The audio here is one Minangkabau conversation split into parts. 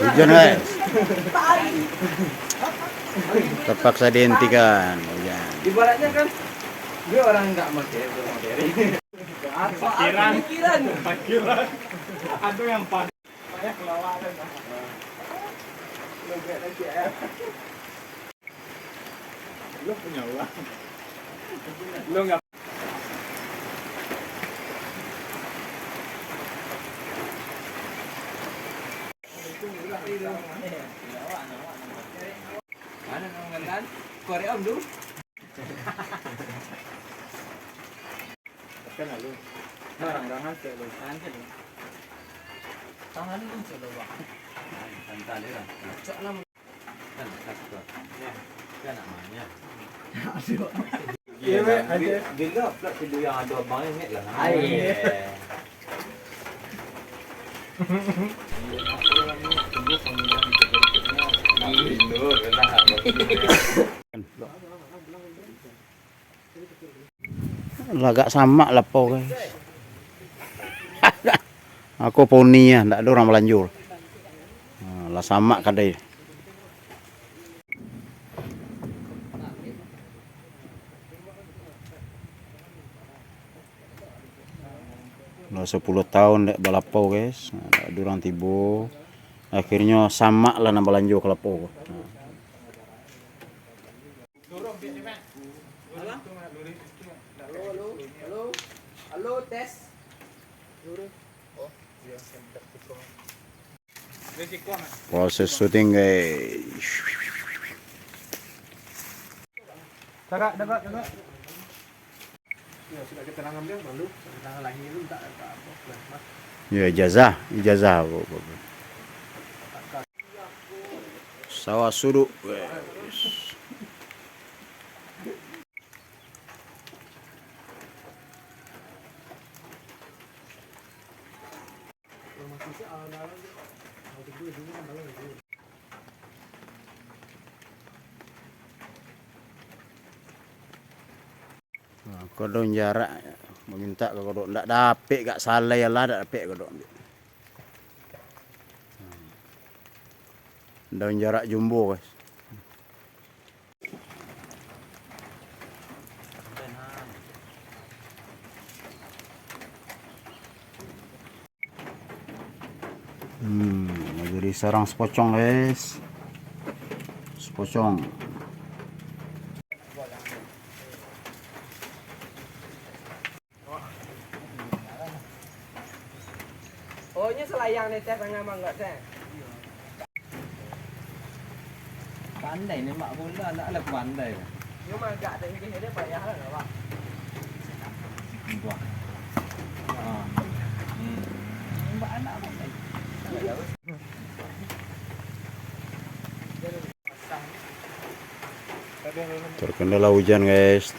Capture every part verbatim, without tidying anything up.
Hujan, guys. Terpaksa dihentikan hujan. Ibaratnya kan, dia orang nggak materi, materi. Apa, apa pikiran? Pikiran. Ada yang pas. Banyak lawak kan. Lo nggak lagi, ya. Lo punya uang. Lo nggak. Mana nama kan? Korek om tu. Tekan lah lu. Nah, tangan cek lu. Tangan cek lu. Tangan lu cek lu, Bang. Santai lah. Cok lah. Kan, cakap. Ya. Kan namanya. Aduh. Iya, Mek, aja. Bila pula video yang ada abang ni, Mek, lah. Ai. Iya. Lah agak samak lapau, guys. Aku puni ya, ndak ada urang balanjo. Ha, lah samak kadai. Lah sapuluah taun ndak balapau, guys. Ndak ada urang tibo. Akhirnyo samak lah nan balanjo ka lapau ko. Halo, halo, halo, halo, tes. Proses syuting, guys. Tagak, tagak, tagak. Ya, sudah kita tangan dia, malu. Kita tangan lagi tu, tak, tak apa, Mas. Ya, ijazah, ijazah. Sawah suduk, guys. Nah, ko daun jarak, mamintak ka kodok, ndak dapek, gak salai lah, ndak dapek kodok. Daun jarak jumbo, guys. Hmm, jadi sarang sapocong, guys. Sapocong. Oh, nyo salayang di ateh tangah mangga teh. Pandai nembak bola, ndak lah pandai. Nyo magak tinggi, dia payah lah, Pak. Wah. Ah. Hmm. Nembak anak pandai. Terkendala hujan, guys.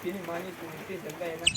Sini manis, putih, segar, enak.